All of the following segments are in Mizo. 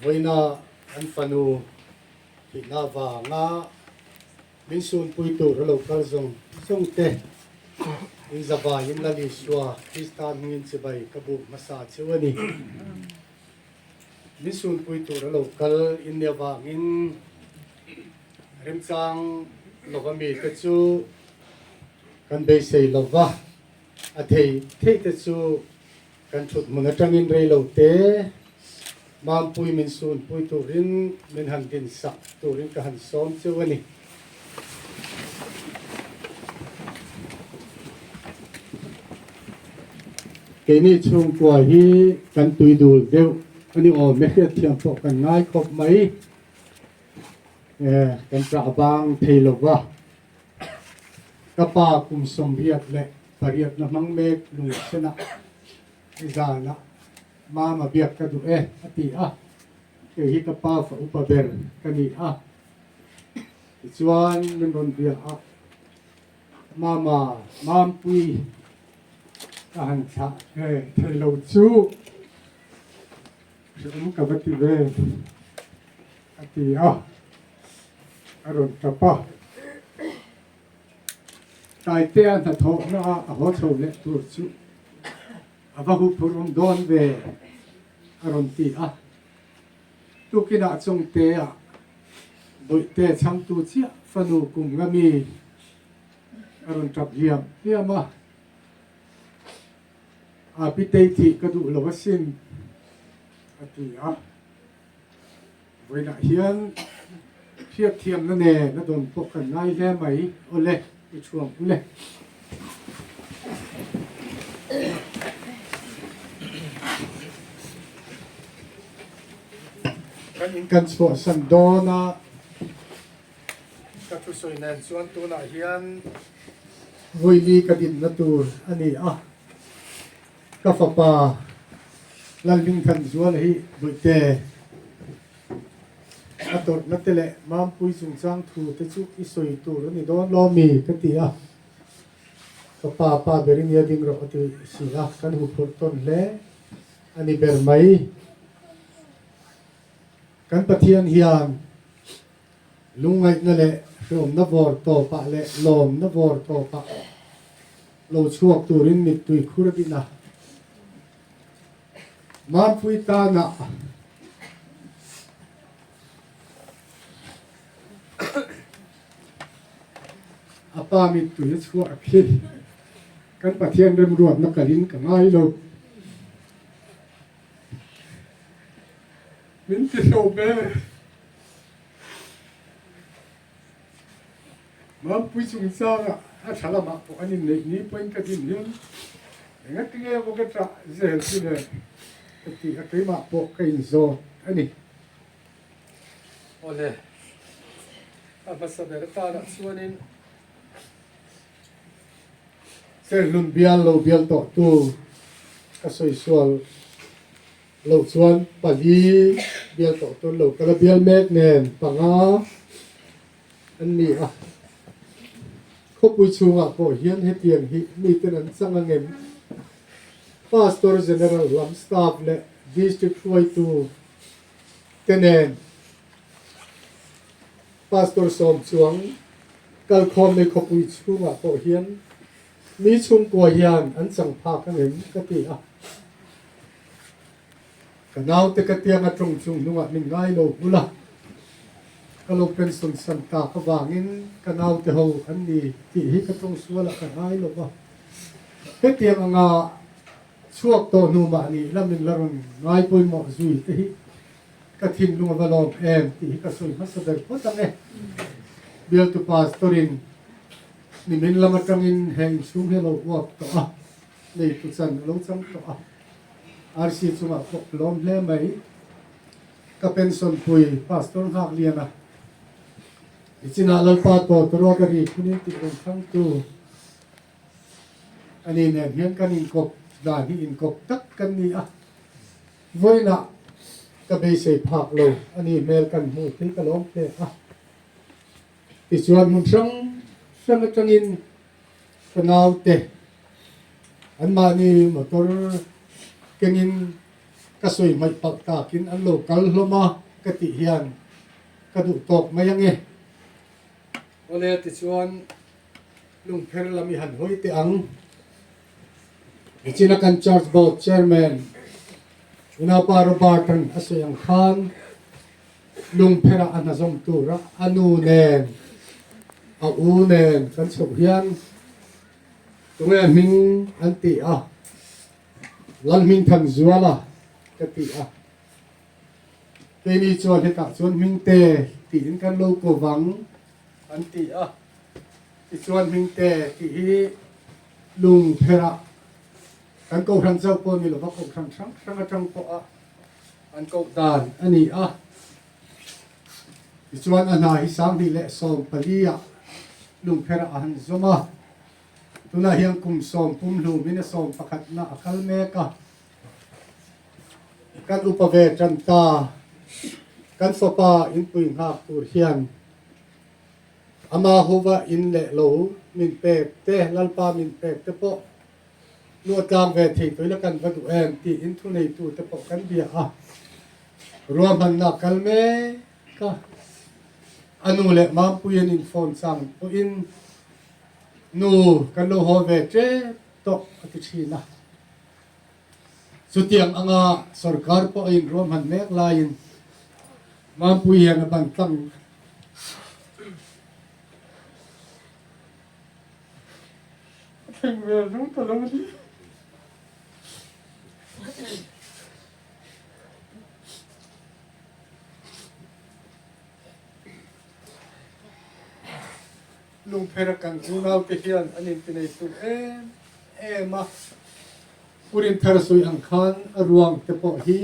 Vawiina an fanu thihna avanga min sunpui tur a lo kal zawng zawng te in zavaiin Lal Isua Krista hmingin chibai ka buk hmasa cheu a ni. Min sunpui tur a lo kal in nia vangin remchang lova mite chu kan beisei lova, a thei thei te chu Kan thut hmun atangin rei lo te Mampui min sunpui turin min han din sak turin ka han sawm cheu a ni. Keini chhungkua hi kan tui dul deuh a ni awm e, hriatthiam pawh kan ngai khawp mai. Kan ṭah vang thei lo va, Ka pa kum 88 na hmang mek lungsenah nizanah Mama biak ka duh e a ti a, kei hi ka pa fa upa ber ka ni a, tichuan min rawn bia a, Mama Mampui ka han thlah ve thei lo chu hreawm ka va ti ve a ti a. A rawn tap a. Taitea hnathawhna a a haw chho leh tur chu a va huphurh awm dawn ve a rawn ti a. Tukinah Chawngtea Bawihte chhangtu chiah fanu kum nga mi a rawn tap hliam hliam a. A pitei thih ka duh lo asin a ti a. Vawiinah hian hriatthiamna nen a dawn pawh kan ngai hle mai. Awle, i thuam ule. Kan in kan chhuahsan dawn a, ka thusawi nen chuan tunah hian Vawili ka dinna tur a ni a. Ka fapa Lalhmingthanzuala hi Bawihte a tawrhna te leh Mampui chungchang thu te chu i sawi tur a ni dawn lo mi? ka ti a. Ka pa pa ber i nia ding rawh a ti si a, kan huphurh tawn hle a ni ber mai. Kan Pathian hian lungngaihna leh hreawmna vawr tawpah leh lawmna vawr tawpah Lo chhuak turin mittui khur a din a, Mampui tana a pa mittui a chhuah khi kan Pathian remruatna kalin ka ngai lo. Min ti hlawm e. Mampui chungchanga a tha lamah pawh an inneih ni pawhin ka din hian engati nge maw ka ṭah zel chu le ka ti a, keimah pawh ka inzawt a ni. Awle, a hmasa ber atanah chuanin Serhlun bial lo bial tawhtu ka sawi sual loh chuan pali bial tawhtu an lo kal a, bial mek nen panga an ni a. Khawpui chhungah pawh hian hetiang hi miten an chang ang em? Pastor General lam staff leh District hruaitu te nen Pastor sawm chuang kalkhawm nei khawpui chhungah pawh hian mi chhungkua hian an chang phak ang em ka ti a. Ka naute ka tianga tawng chung hnungah min ngai lo bul a, ka lo pension san tak avangin ka naute ho an ni tih hi ka tawng sualah ka ngai lo va. Hetiang anga chhuak tawh hnu mahni lamin la rawn ngai pawimawh zui te hi ka thinlung a va lawm em tih hi ka sawi hmasa ber phawt ang e. Bialtu Pastor-in nimin lam atangin he inchhung hi a lo uap tawh a, neitu chan a lo chang tawh a. RC chungah pawh ka lawm hle mai. Ka pension pui Pastor Nghakliana i chinah Lalpa tawt ruak a ri khunin tih rawn thangtu a ni nen hian kan inkawp dan hi inkawp tak kan ni a. Vawiinah ka beisei phak lo a ni hmel kan hmuh thei ka lawm hle a. Tichuan hmun hrang hrang atangin Ka naute anmahni motor kengin Ka sawi hmaih palh takin an lo kal hlawm a ka tih hian ka duh tawk mai ange. Awle tichuan lungpher lam i han hawi teh ang. Nichina kan Church Board Chairman Unaupa Robert-a'n a sawi ang khan lungpherah a hnazawm tura a nu nen a u nen kan chhoh hian tunge hming an ti a. Lalhmingthan Zuala ka ti a, keini chuan hetah chuan Hmingte tiin kan lo ko vang an ti a, tichuan Hmingte tih hi lungpherah kan kohhran chauh pawh ni lova kohhran hrang hrang atang pawha an koh dan a ni a, tichuan a hna hi 2014 ah lungpherah a han zawm a. Tunah hian kum sawm pum hlumin a sawm pakhatna a kal mek a, kan upa ve tan ta. Kan fapa inpui nghak tur hian ama huva in leh lo min pek te, Lalpa min pek te pawh luah tlang ve thei tawh ila kan va duh em tiin thuneitu te pawh kan bia a, ruahmanna a kal mek a, a nu leh Mampui an inphone chang pawhin Nu, kan lo haw ve tep tawh a ti thin a. Chutiang anga sorkar pawh a inruahman mek laiin Mampui hian a ban tlang. A thleng ve zo ta lo a ni. Lungphera kan unaute hian an intinei tur em em a, Purin thar sawi ang khan a ruang te pawh hi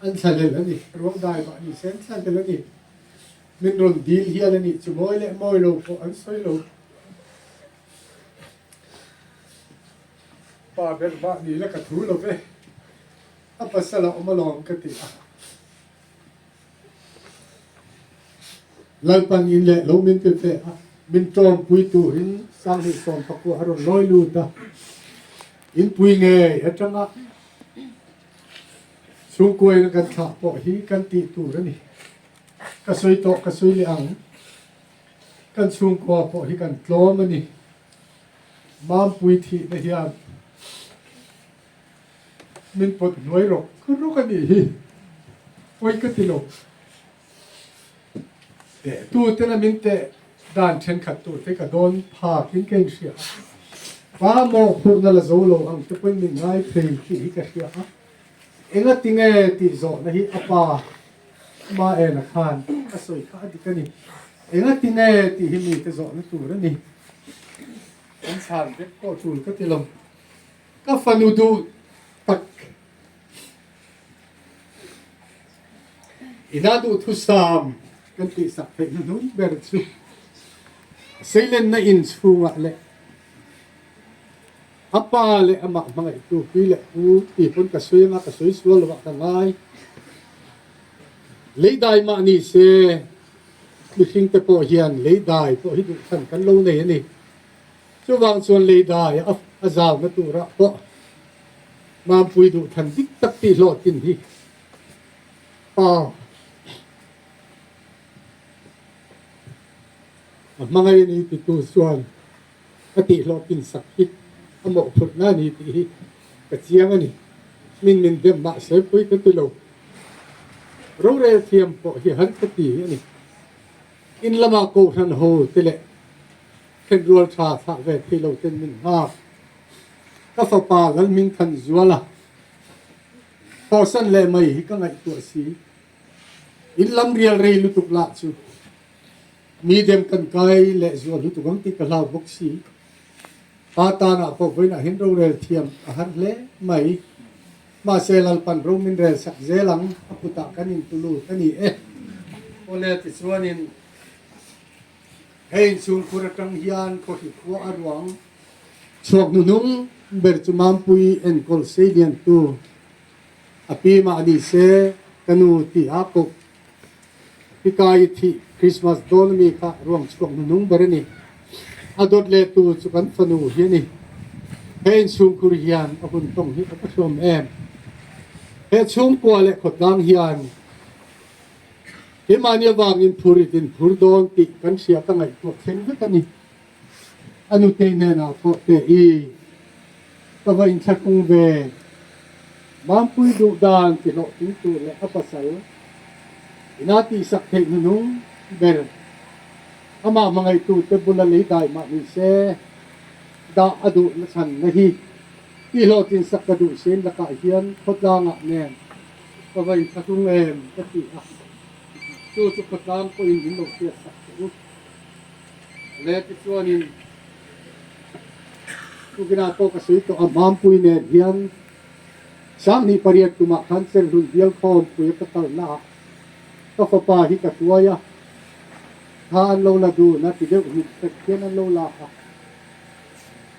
an thlahlel a ni, ruang dai mah ni se an thlahlel a ni. Min rawn dil hial a nih chu mawi leh mawi lo pawh an sawi lo. Pa ber mah ni la ka thu lo ve, a pasal a awm alawm ka ti a. Lalpan in leh lo min ti ve a, min tawmpui turin Sanghnih Sawmpakua a rawn lawi lut a, inpui ngei atanga chhungkuaina kan thlah pawh hi kan tih tur a ni. Ka sawi tawh ka sawi leh ang, kan chhungkua pawh hi kan tlawm a ni. Mampui thihna hian Min pawt hnuai rawk rawk a nih hi, pawi ka ti lo. Teh tu tena min teh dan thenkhat tur te ka dawn phak in ka inhria a, pa maw phurhna la zo lo ang te pawhin min ngai thei tih hi ka hria a, enga tinge tih zawhna hi a pa ma ena khan a sawi kha a dik a ni, enga tinge tih hi mite zawhna tur a ni, kan chhan vek pawh tul ka ti lo. Ka fanu duh tak ina duhthusam kan tihsak theih hnuhnung ber chu seilenna in chhungah leh a pa leh amah hmangaihtu pi leh pu ti pawn ka sawi anga ka sawi sual lovah ka ngai. Leidai mah ni se mihring te pawh hian leidai pawh hi duhthlan kan lo nei a ni. Chuvang chuan leidai a zauna turah pawh Mampui duhthlan dik tak tih hlawhtlin hi pa a hmangaih a ni titu chuan a tih hlawhtlin sak hi a mawhphurhna a ni tih hi ka chiang a ni. Min min dem mahse pui ka ti lo. Rorel thiam pawh hi har ka ti a ni. In lamah Kohhran ho te leh Thenrual tha thlah ve thei lo ten min nghak. Ka fapa Lalhmingthan Zuala thawhsan leh mai hi ka ngaihtuah si. In lam rial rei lutuk lah chu mi dem kan kai leh zual lutuk ang tih ka hlau bawk si. Pa tanah pawh vawiinah hian rorel thiam a har hle mai. Mahse Lalpan ro min rel sak zel ang a kutah kan intulut a ni e. Awle tichuanin. Hei inchhungkhur atang hian khawhri khua a ruang chhuak hnuhnung ber chu Mampui enkawl seiliantu a pi mah ni se ka nu tih a koh. Pi Kai thih Christmas dawn ami kha ruang chhuak hnuhnung ber a ni. A dawt leh tu chu kan fanu hi a ni. He inchhungkhur hian a hun tawng hi a va hrawm em. He chhungkua leh khawtlang hian keimahni avangin phurit in phur dawn tih kan hria ka ngaihtuah thleng vek a ni. A nutei hnenah pawh teh i ka va inthlakung ve. Mampui duh dan ti hlawhtling tur leh a pasal ina tihsak theih hnuhnung ber amah hmangaihtute bula lei dai mah ni se dah a duh na chhanna hi tih hlawhtlinsak ka duh sin lakah hian khawtlangah nen ka va inthlakung em ka ti a, chu chu khawtlang pawhin min lo hriatsak teh u. Le tichuanin tukinah pawh ka sawi tawh a, Mampui nen hian 28 kumah khan Cherhlun bial khawmpui a ka kalna ah ka fapa hi ka hruai a, tha an lo la dun a ti deuh hnik fek hian an lo la a.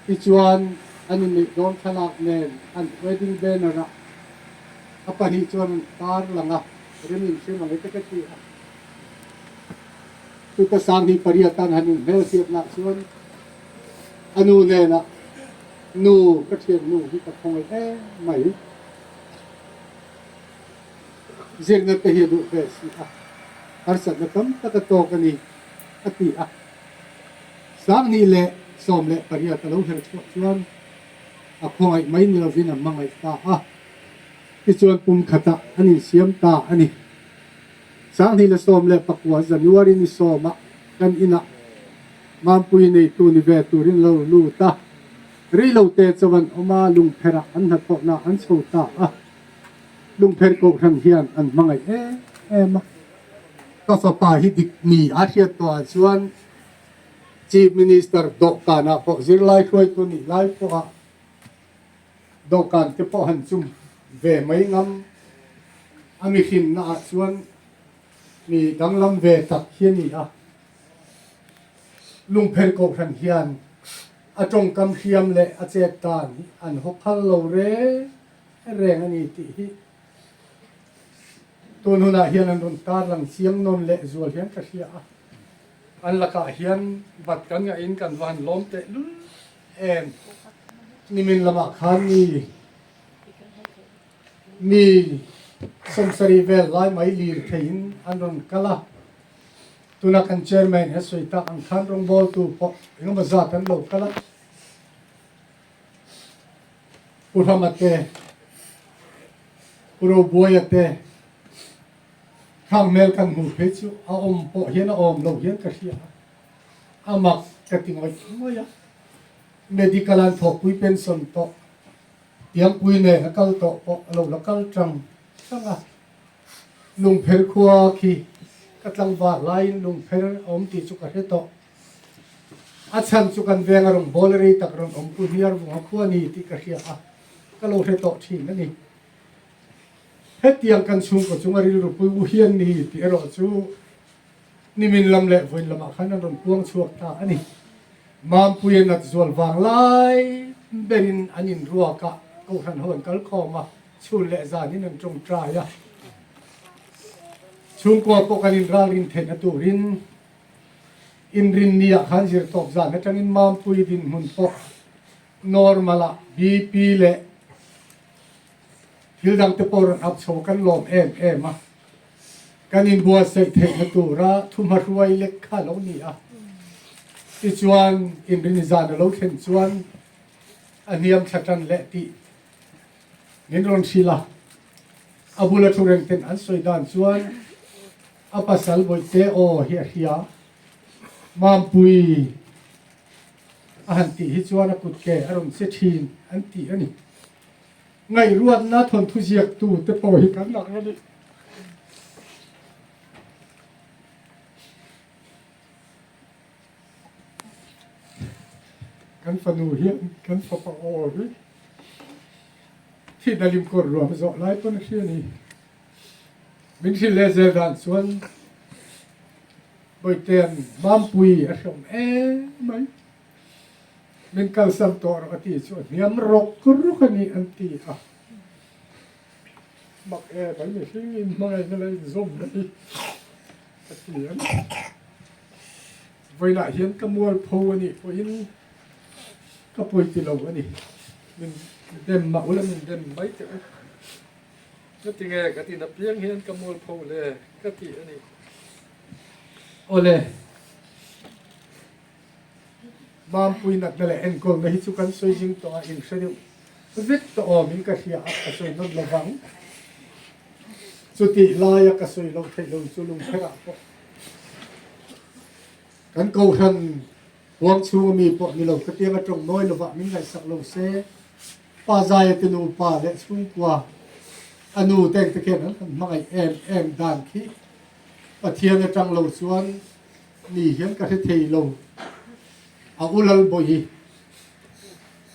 Tichuan an inneih dawn thlalak nen an wedding banner ah a pahnih chuan an tar lang a, rem inhrim ang e te ka ti a. Chuta 28 an han inhmel hriatnah chuan a nu hnenah, Nu, ka thiannu hi ka khawngaih em mai. Zirna te hi a duh ve si a, harsatna tam tak a tawk a ni, a ti a. 2018 a lo her chhuah chuan a khawngaih mai ni lovin a hmangaih ta a, tichuan pum khatah an insiam ta a ni. 2019 January ni sawmah kan inah Mampui neitu ni ve turin lo lut a, reilote chuan awm a, lungpherah an hnathawhna an chho ta a, lungpher kohhran hian an hmangaih em em a. Ka fapa hi dik ni a hriat tawhah chuan Chief Minister dawhkanah pawh zirlai hruaitu nih lai pawha dawhkan te pawh han chum ve mai ngam a mihrinna ah chuan mi danglam ve tak hi a ni a. Lungpher kohhran hian a tawngkam hriam leh a chet dan hi an haw phal lo reng reng a ni tih hi tun hunah hian an rawn tarlang chiang nawn leh zual hian ka hria a. An lakah hian bat kan ngahin kan va han lawm teh lul em. Nimin lamah khan mi mi sawmsarih vel lai mai lir theihin an rawn kal a. Tuna kan chairman he sawi tak ang khan rawngbawltu pawh engemaw zat an lo kal a. Pu Rama te, Pu Robuaia te, khang hmel kan hmuh phei chu a awm pawh hian a awm lo hian ka hria a. A mak ka ti ngawih ngawih a. Medical an thawkpui pension tawh, tiangpui nen a kal tawh pawh a lo la kal tang tang a. Lungpher khua khi ka tlangval laiin lungpher a awm tih chu ka hre tawh. A chhan chu kan veng a rawn bawl rei tak rawn awm pu hniar vunga khua ni tih ka hria a, ka lo hre tawh thin a ni. Hetiang kan chhungkaw chunga rilru pui u hian ni tih erawh chu nimin lam leh vawiin lamah khan an rawn puang chhuak ta a ni. Mampuia nat zual vang lai berin an inruak a, Kohhran ho an kal khawm a. Chhun leh zanin an tawngtai a, chhungkua pawh kan inralrin theihna turin inrinni ah khan zirtawp zan atangin Mampui dinhmun pawh normal ah BP leh thil dangte pawh rawn up chho kan lawm em em a, kan inbuatsaih theihna tura thuhmahruai lek kha a lo ni a, tichuan inrinni zan a lo thlen chuan a hniam thla tan leh tih Min rawn hrilh a, a bula thu reng ten an sawi dan chuan a pasal Bawihte aw hi a hria, Mampui a han tih hi chuan a kut ke a rawn che thin an ti a ni. Ngaihruatna thawnthu ziaktu te pawh hi kan lang a ni. Kan fanu hian kan fapa aw hi thihna limkawr ruam zawh lai pawn a hria a ni. Min hrilh leh zel dan chuan Bawitean Mampui a hreawm em mai. Min kalsan tawh rawh a ti chu a hniam rawk rawk a ni an ti a. Mak em mai mihring inhmangaihna la inzawm mai a ti a ni. Vawilah hian ka mualpho a nih pawhin ka pawi ti lo a ni. Min dem mah ula min dem mai teh u. Ka ti nge ka tin apiang hian ka mualpho le ka ti a ni. Awle, Mampui natna leh enkawlna hi chu kan sawi zing tawh a, inhre deuh vek tawh awmin ka hria a, ka sawi nawt lovang. Chutih laia ka sawi lo theih lo chu lungpherah pawh kan kohhran huang chhunga mi pawh ni lo khatianga tawng nawi lovah min ngaihsak lo se, Pa Zaia te nupa leh chhungkua a nu te te khian an han hmangaih em em dan khi Pathian atang lo chuan mi hian ka hre thei lo. A u Lalbawihi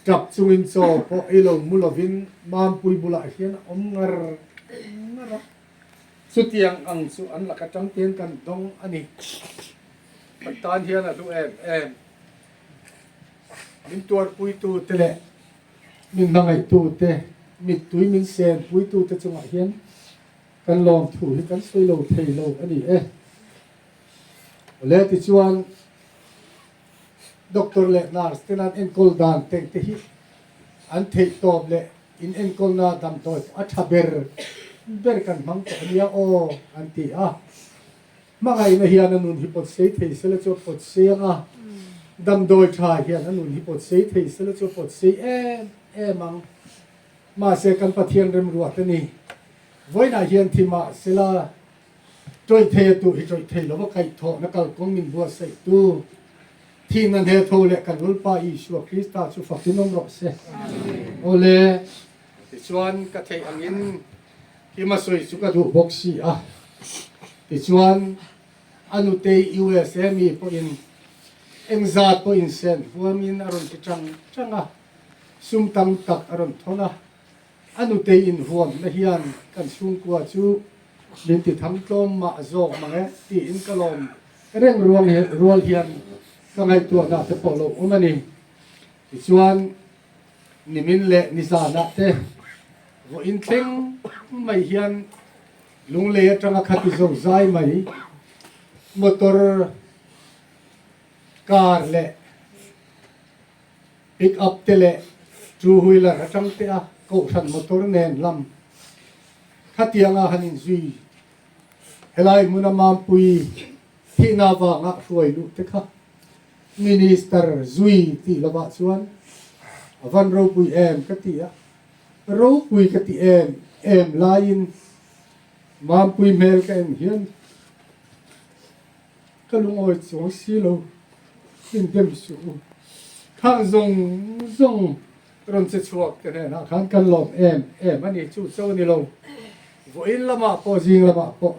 tap chungin chaw pawh ei lo mu lovin Mampui bulah hian a awm ngar ngar a, chutiang ang chu an laka tang te hian kan dawng a ni. Kan tan hian a hlu em em. Min tuarpuitute leh min hmangaihtute, mittui min senpuitute chungah hian kan lawmthu hi kan sawi lo thei lo a ni e. Awle tichuan doctor leh nurse ten an enkawl dan teng te hi an theih tawp leh in enkawlna damdawi pawh a tha ber ber kan hmang tawh a nia aw an ti a. Hmangaihna hian a nun hi pawt sei thei sela chu a pawt sei ang a, damdawi tha hian a nun hi pawt sei thei sela chu a pawt sei em em ang. Mahse kan Pathian remruat a ni. Vawiinah hian thi mah sela tawih thei a tuh hi tawih thei lova kaihthawhna kalkawng min buatsaihtu thihna hne tho leh kan Lalpa Isua Krista chu fakin awm rawh se. Awle, tichuan ka theih angin Kima sawi chu ka duh bawk si a, tichuan a nutei USA mi pawhin engzat pawhin sen huamin a rawn ti chang chang a, sum tam tak a rawn thawn a, a nutei inhuamna hian kan chhungkua chu min ti tham tlawm mah zawk mang e tiin ka lawm reng ruang rual hian ka ngaihtuahna te pawh lo awm a ni. Tichuan Nimin leh nizanah te vawiin thleng mai hian Lunglei atanga khati zo zai mai motor, car leh pick up te leh two wheeler atang te a kohhran motor nen lam khatianga han inzui helai hmuna Mampui thihna avanga hruai luh te kha Minister zui tih lovah chuan a van ropui em ka ti a, ropui ka ti em em laiin Mampui hmel ka en hian ka lungawi chuang si lo, min dem suh u. Khang zawng zawng rawn che chhuak te hnenah khan kan lawm em em a ni, chu cho ni lo. Vawiin lamah pawh zing lamah pawh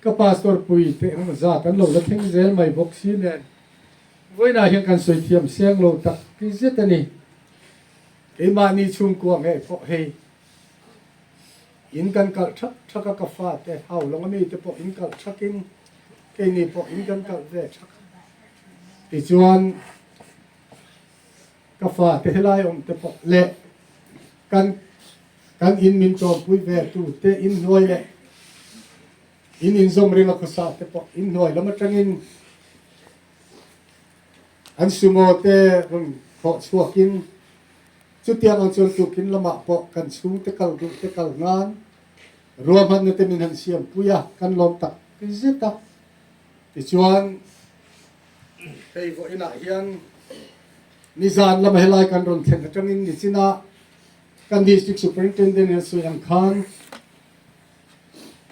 Ka pastor pui te eng zat an lo la thleng zel mai bawk si nen vawiinah hian kan sawi thiam seng lo tak zet a ni. Keimahni chhungkua ngei pawh hei in kan kalh thak thak a, ka fate hau lawng ami te pawh in kalh thakin keini pawh in kan kalh ve thak a. Tichuan ka fate helai awm te pawh leh kan Kan in min tlawmpui ve tu te in hnuai leh in inzawm ring a khawsa te pawh in hnuai lam atangin an sumo te rawn thawh chhuakin chutiang ang chuan tukin lamah pawh kan chhungte kal duh te kal nan ruahmanna te min han siam pui a, kan lawm tak zet a. Tichuan hei vawiinah hian nizan lama helai kan rawn thlen atangin nichinah Kan District Superintendent in a sawi ang khan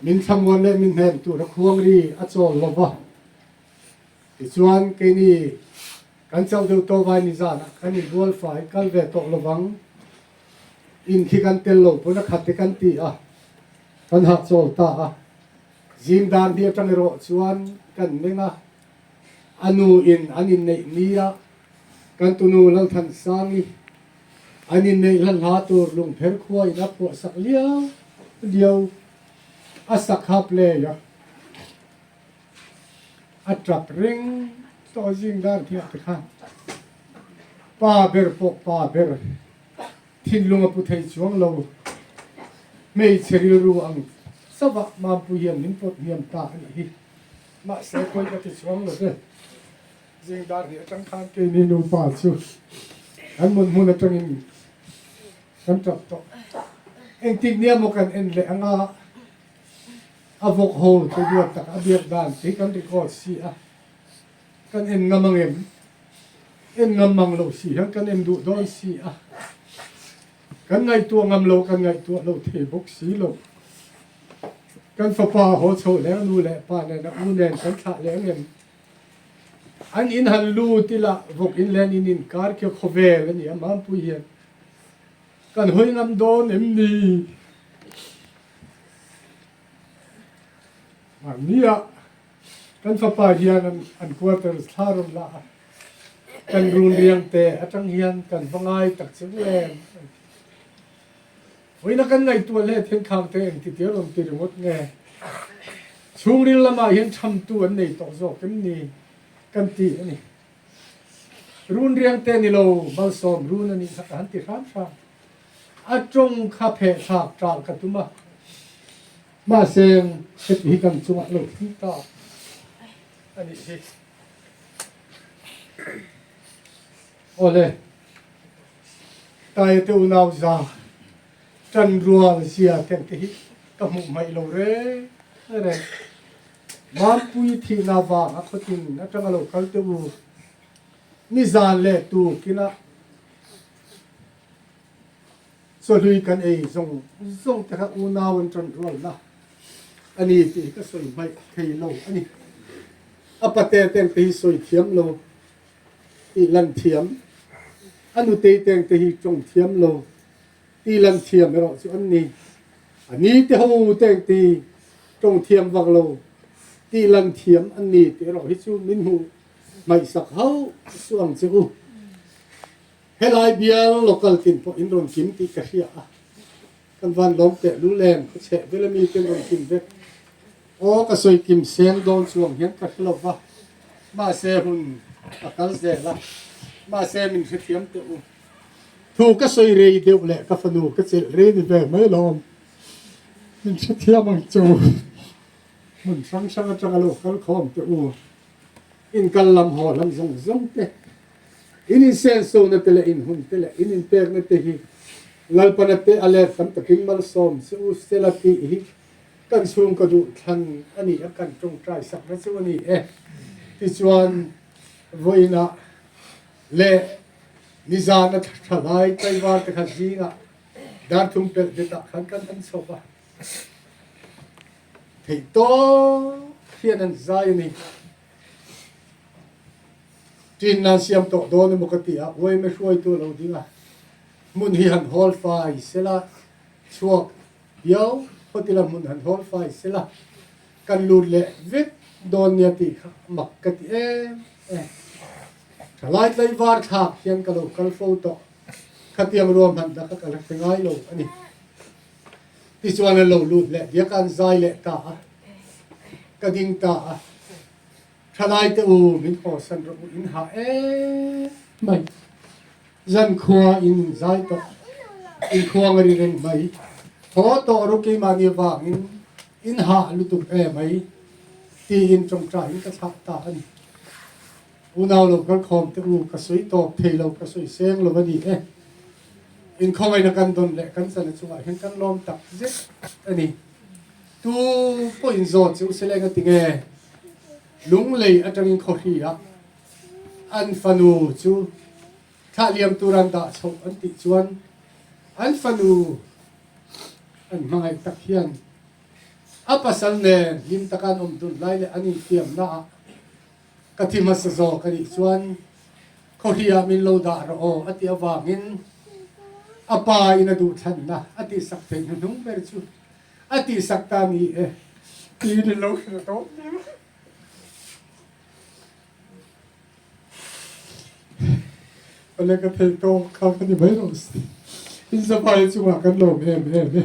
min thlamuan leh min hnem tur a khuang ri a chawl lo va. Tichuan keini kan chauh deuh tawh vai nizanah kan inbual fai kal ve tawh lo vang. In khi kan tel lo pawn a khat te kan ti a, kan hahchawl ta a. Zing dan hi atang erawh chuan kan meng a, a nu in an inneih nia kan tunu Lalthansangi An inneih hlan hla tur lungpher khua in a phuah sak liau liau a sak kha play a, a tap reng tawh zing dar hniah te khan pa ber pawh pa ber thinlung a pu thei chuang lo hmeichhe rilru ang chauh Mampui hian min pawt hniam ta a nih hi mahse pawi ka ti chuang lo ve. Zing dar hnih atang khan keini nupa chu an mut hmun atangin. Kan tap tawh. Engtik nia maw kan en leh anga a vawk ho te duat tak a biak dan te hi kan record si a, kan en ngam ang em? En ngam mang lo si hian kan en duh dawn si a, kan ngaihtuah ngam lo, kan ngaihtuah lo thei bawk si lo. Kan fapa haw chhoh leh a nu leh pa nen a u nen kan thlah leh ang em? An in han lut ila vawk in leh an in inkar khi khawvel a ni a, Mampui hian kan hawi ngam dawn em ni? Mahnia kan fapa hian an quarters thla rawn la a, kan run riang te atang hian kan va ngai tak che u em? Vawiina kan ngaihtuah leh thenkhang te engti tia rawn ti ringawt nge? Chhungril lamah hian thamtu an nei tawh zawk em ni kan ti a ni. Run riang te ni lo, malsawm run a nih kha ka han ti hram hram. A tawng kha pheh thlak ṭah ka tum a, mahse heti hi kan chungah lo thleng ta a nih hi. Awle. Taia te unau za tan rual zia teng te hi ka hmuh hmaih lo reng reng. Mampui thihna vang a khawtin atanga lo kal te u nizan leh tukin a chawhlui kan ei zawng zawng te kha unau an tan rualna a ni tih hi ka sawi hmaih thei lo a ni. A pate teng te hi sawi thiam lo. Tih lan thiam, A nutei teng te hi tawng thiam lo tih lan thiam erawh chu an ni. A ni te ho teng te hi tawng thiam vak lo tih lan thiam an ni tih erawh hi chu min hmuh hmaihsak hauh suh ang che u. Helai bial local tin pawh in rawn kim tih ka hria a. Kan van lawm teh lul em, ka chheh vel ami te rawn kim vek. Aw ka sawi kim seng dawn chuang hian ka hre lo va, mahse hun ka kal zel a, mahse min hrethiam teh u. Thu ka sawi rei deuh leh ka fanu ka chelh rei ni ve mai lawm, min hrethiam ang chu. Hmun hrang hrang atanga lo kal khawm teh u, in kal lam haw lam zawng zawng te. In insenso-na te leh in hun te leh in inpekna te hi Lalpana te a let tam takin malsawm che u sela tih hi kan chhungkaw duh thlan a ni a, kan tawngtai sakna chu a ni e. Tichuan, vawiinah leh nizana thalai tlaivar te kha zingah darthum pelh detah khan kan an chho va, theihtawp hian an zai a ni. Ṭin nan siam tawh dawn emaw ka ti a, uaime hruaitu a lo ding a, hmun hi han hawl fai sela, chhuak viau phawt ila hmun han hawl fai sela, kan lut leh vek dawn nia tih kha mak ka ti em em. Thalai tlaivar thlak hian ka lo kal fo tawh, khatiang ruahman dah kha ka la hre ngai lo a ni. Tichuan an lo lut leh diak a, an zai leh ta a, ka ding ta a. Thalai te u min hawsan rawh u in hah em mai. Zankhua in in zai tawh in khuang a ri reng mai. Haw tawh ru keimahni avangin in hah lutuk e mai tiin tawngtaiin ka thlah ta a ni. Unau lo kalkhawm te u ka sawi tawp thei lo ka sawi seng lo a ni e. Inkhawngaihna kan dawn leh kan chana chungah hian kan lawm tak zet a ni. Tu pawh in zawt che u se leng a ti nge? Lunglei atangin khawhri ah an fanu chu thlah liam tur an dah chhoh an tih chuan an fanu an hmangaih tak hian a pasal nen hlim taka an awm dun lai leh an infiamna ah ka thi hmasa zawk a nih chuan khawhri ah min lo dah rawh aw a tih avangin a pa in a duhthlanna a tihsak theih hnuhnung ber chu A tihsak ta ni e, tiin i lo hrilh tawh nia. Awle ka thei tawk kha ka ni mai rawh si. In zavai chungah kan lawm em em e.